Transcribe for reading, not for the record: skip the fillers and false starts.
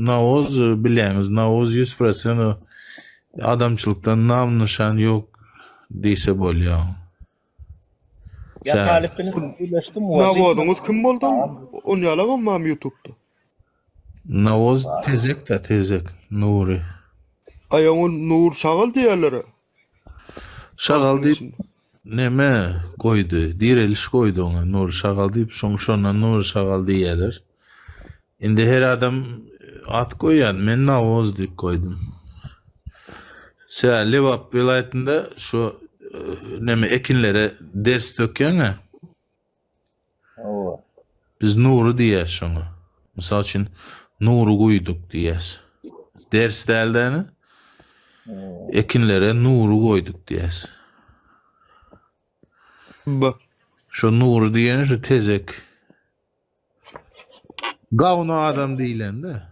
Nawoz bilýäňiz, Nawoz 100% o adamçylykdan nam-nyşan ýok diýse bolýar. Ýa Sen- talyp bilen gürleşdim. Nawozyňyz kim boldy? On ýalagam barmy YouTube'da? Nawoz tezek-de tezek, Nury. Aý oňa Nur Şagal diýýärler-ä. Şagal Halkyň diýip içinde. neme goýdy, direliş goýdy oňa Nury Şagal diýip, şoň şondan Nury Şagal diýýärler. Indi her adam at goýýar, men Nawoz diýip goýdum. Sen Lebap welaýatynda şu neme ekinlere ders dökýäň-ä. Hawa. Biz Nury diýýäs şoňa. Mysal üçin, Nury guýduk diýýäs. Ders däl-de, ekinlere Nury goýduk diýýäs. B. Şo Nury diýeni şu tezek. Gawun adam diýlende.